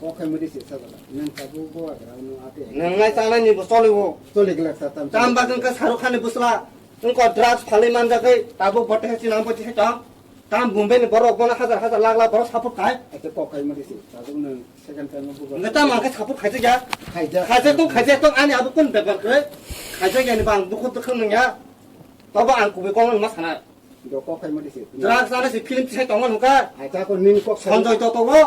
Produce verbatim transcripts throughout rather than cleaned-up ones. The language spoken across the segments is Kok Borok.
Okai mudi se sabala. Nang tabuk bo agra no ate. Nang nai chana ni bo choli bo. Choli gla ta tam. Tam ba kang ka Shahrukh Khan ni busla. Wngkha drugs phalwi manjagwi tabuk bo teha chinang bo teha tong. Tam Bombay ni borok bono hajar hajar lakh lakh borok support khai. Ate kok khai mudi se. Tabuk nang second time bo. Nang tam ang khe support khaijak ya. Khaijak. Khaijak tong, khaijak tong, ani abo kun bepar khe. Khaijak yani bang dukhu dukhu nang ya. Tobo ang kubui kong ma sana. Do kok khai mudi se. Drugs ana se film tisai tongo nungkha. Acha ko nin kok sai. Sanjay Dotto wo.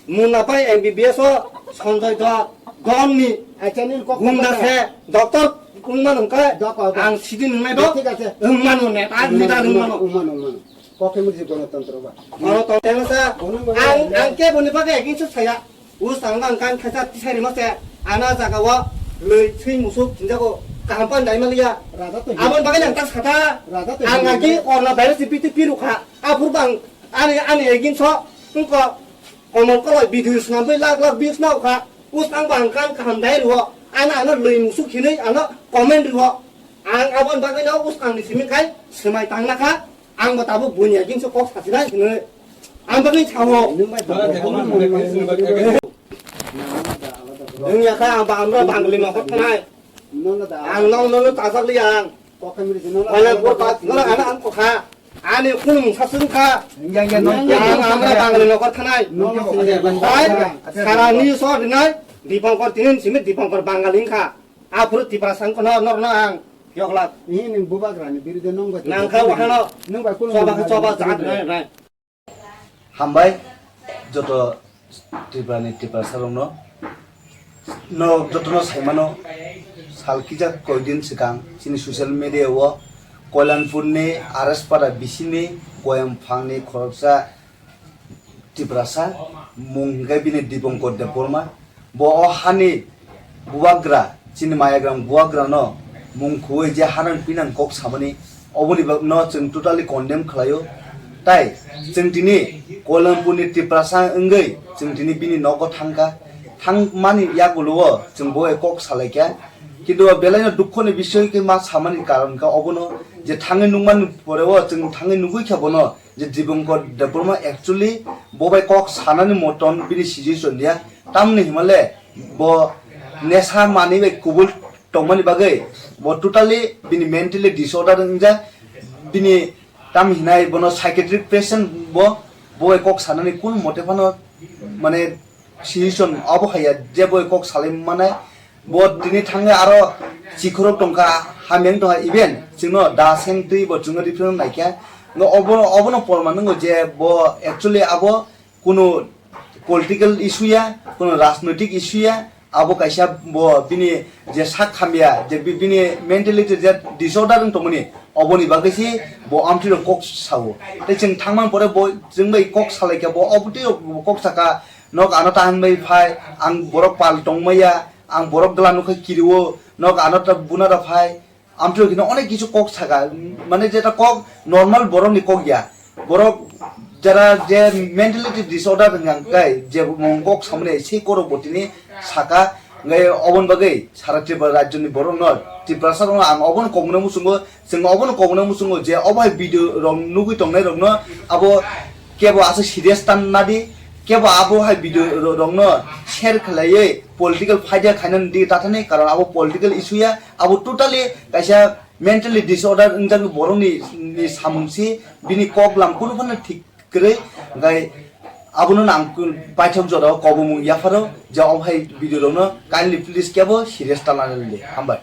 Munna pai M B B S o Sanjay Dotto. Gom ni. Acha nin kok gunda sai. Se doctor wngma nungkha. Do kok. Ang sidi nungnai do. Thik ase. Wngma nung ne. Ar leader wngma nung. Wngma nung, wngma nung. Kok khai mudi se gonotontro ba. Gonotontro sa. Gonotontro. Ang, ang ke boni bagwi against saya. Usang bang kan khaisa tisai rima se, ana jaga o lwi swi musuk chinjago kaham pan dai maliya. Raja to abon bagwi nang ta sata. Raja to ang agi orna virus si piti piru kha. Aphur bang ani, ani egin so tungko komol koloi video swnamwi lak lak views nao kha. Usang bang kan kaham dai ruo. Ana, ano lwi musuk hinwi ano comment ruo. Ang abon bagwi no usang ni simi khai swmai tang na kha. Ang bo tabuk buini agin se kok sasinai hinwi. Ang bagwi sao. Nung bai tong. Nung ya kha ang ba amra Bangali nokor thanai. Nung da. Ang nong nong tajak li ang. Kok kami di nung. Wala por ta nang ana ang ko kha. Ani khulum sasung kha. Yang yang nong. Ang amra Bangali nokor thanai. Nung. Bai sara ni so dinai. Dipangkor tinin simi Dipangkor Bangali kha. Aphuru Tiprasa wngkha no norno ang yoklak. Ihi ni bubagrani birude nung bai. Nang kha wakhano. Nung bai kunu choba khe choba jat nai nai. Hambai joto Tripurani Tiprasa rokno. No jotono saimano sal kisa koidin swkang chini social media o Koilanpurni R S Para bisini Koyamphangni khoroksa Tiprasa mung hwnkhe bini Dipankar Debbarma. Bo o hani bubagra, chini mayagrang bubagrano mung khugwi je hanang pinang kok samani, oboni bagwino chwng totally condemn khlaio. Tai chwng tini Koilanpurni Tiprasa wngwi chwng tini bini nogo thangkha. Thangmani yagulo o chwng bo bai kok salaikha. Kintu o belaino dukhoni bisoy khe ma samani karon kha obono je thangwi nukmani pore o chwng thangwi nugwi kha bono. Je Dipankar Debbarma actually bo bai kok sanani moton bini situation ya. Tamni himale bo nesa manwi bai kubul tongmani bagwi bo totally bini mentally disorder wngjak. Bini tam hinai bono psychiatric patient bo, bo bai kok sanani kun mote phano mane situation abo haiya je bo bai kok salai manai. Bo tini thangwi aro chikhorok tongkha, hamya wng tongkha, even chwngno da seng twi bo chwngno refer naikha. No obo, obono porman wngo je bo actually abo kunu political issue ya, kunu rajnoitik issue ya, abo kaisa bo bini je sak hamya, je bi-, bini mentality je disorder wng tongmani, oboni bagwi se bo amtwirok kok sao. Tei chwng thangmani pore bo chwng bai kok salaikha, bo obotwi kok saka, nok ano ta hinbai phai, ang borok pal tongmaya, ang borok gla nukha kirio, nok ano ta buna da phai. Amtwirok hino onek kisu kok saka, mane jeta kok normal borok ni kok ya. Borok jara je mentality disorder hwnka kai, je mung kok samani sei korok bo tini saka, ngai obon bagwi sara Tripura rajyo ni borok no, Tiprasa rok no ang obono kok mano muchungo, chwng obono kok mano muchungo je obo hai video rok nugwi tongnai rok no abo kebo aswk serious tan nadi, kebo abo hai video ro-, rokno share khlaiwi political phaida khainani di tathani, karon abo political issue ya, abo totally kaisa mentally disorder wngjak borokni, ni samung si, bini kok lam kunu phano thik kwrwi, hwnkhe abono nang paithak jora o kobomung yapharo je obo hai video rokno kindly please kebo serious ta lanani di. Hambai.